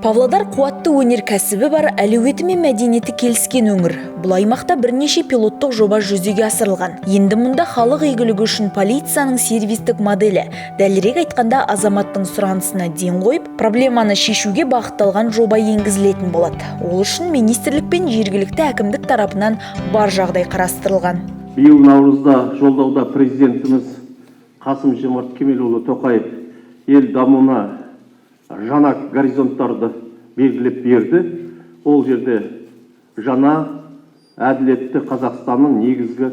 Павлодар қуатты өнеркәсібі бар, әлеуеті мен мәдениеті келіскен өңір. Бұл аймақта бірнеше пилоттық жоба жүзеге асырылған. Енді мұнда халық игілігі үшін полицияның сервистік моделі, дәлірек айтқанда, азаматтың сұранысына ден қойып, проблеманы шешуге бағытталған жоба енгізілетін болады. Ол үшін министрлік пен жергілікті әкімдік тарапынан бар жағдай қарастырылған. Биыл наурызда жолдауда президентіміз Қасым Жомарт Кемелұлы Тоқаев ел дамуына жаңа горизонттарды белгілеп берді. Ол жерде жаңа әділетті Қазақстанның негізгі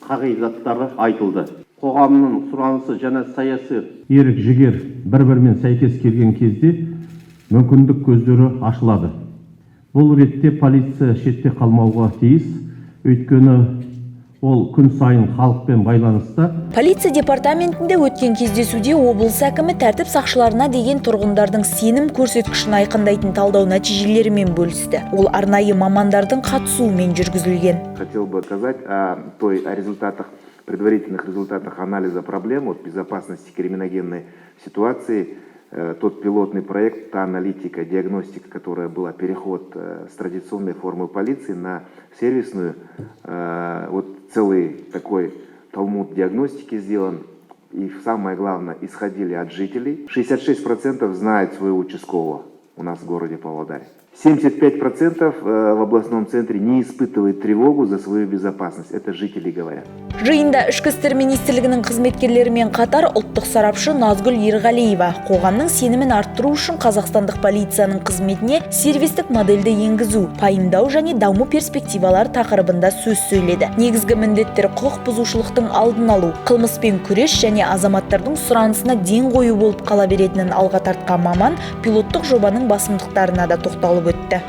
қағидаттары айтылды. Қоғамның сұранысы және саяси ерік жігер бір-бірімен сәйкес келген кезде мүмкіндік көздері ашылады. Бұл ретте полиция шетте қалмауға тиіс, өйткені ол күн сайын халықпен байланыста. Полиция департаментінде өткен кездесуде облыс әкімі тәртіп сақшыларына деген тұрғындардың сенім көрсеткішін айқындайтын талдау нәтижелерімен бөлісті. Ол арнайы мамандардың қатысуымен жүргізілген. Хотел бы сказать о результатах, предварительных результатах анализа проблем вот, безопасности, криминогенной ситуации. Тот пилотный проект, та аналитика, диагностика, которая была, переход с традиционной формы полиции на сервисную, вот целый такой талмуд диагностики сделан. И самое главное, исходили от жителей. 66% знают своего участкового у нас в городе Павлодаре. 75% в областном центре не испытывают тревогу за свою безопасность. Это жители говорят. Жиында Ішкі істер министрлігінің қызметкерлерімен қатар ұлттық сарапшы Назгүл Ерғалиева қоғамның сенімін арттыру үшін қазақстандық полицияның қызметіне сервистік модельді енгізу, пайымдау және даму перспективалары тақырыбында сөз сөйледі. Негізгі міндеттер құқық бұзушылықтың алдын алу, қылмыспен күрес және азаматтардың сұранысына ден қою болып қала беретінін алға тартқан маман пилоттық жобаның басымдықтарына да тоқталып өтті.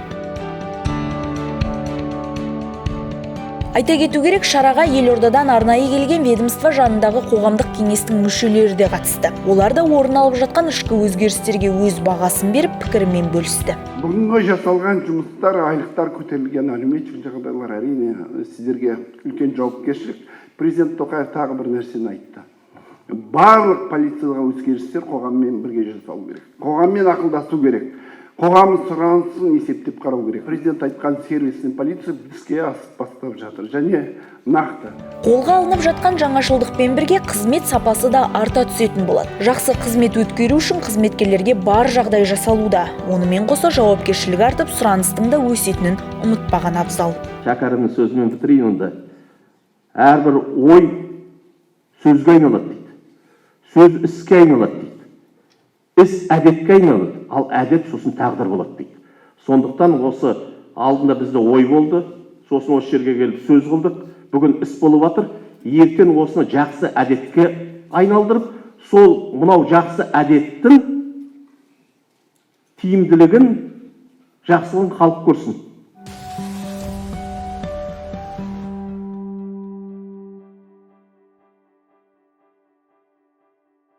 Айта кету керек, шараға елордадан арнайы келген ведомство жанындағы қоғамдық кеңестің мүшелері де қатысты. Олар да орын алып жатқан ішкі өзгерістерге өз бағасын беріп, пікірімен бөлісті. Бүгінгі жасалған жұмыстар, айлықтар көтерілген, әлеуметтік жағдайлар, әрине, сіздерге үлкен жауапкершілік. Президент Тоқаев тағы бір нәрсені айтты. Барлық полицияға өзгерістер қоғаммен бірге жасалу керек. Қоғаммен ақылдасу керек. Қоғам сұранысын есептеп қарау керек. Президент айтқан сервисный полиция іске асып бастап жатыр және нақты. Қолға алынып жатқан жаңашылдықпен бірге қызмет сапасы да арта түсетін болады. Жақсы қызмет өткеру үшін қызметкерлерге бар жағдай жасалуда. Онымен қоса жауапкершілік артып, сұраныстың да өсетінін ұмытпаған абзал. Шәкәрімнің сөзімен бітірейін онда. Әрбір ой сөзге айналады дейді. Сөз іске айналады дейді. Іс әдетке айналады, ал әдет сосын тағдыр болады дейді. Сондықтан осы алдында бізде ой болды, сосын осы жерге келіп сөз қылдық, бүгін іс болып жатыр. Ертең осыны жақсы әдетке айналдырып, сол мынау жақсы әдеттің тиімділігін, жақсылығын халық көрсін.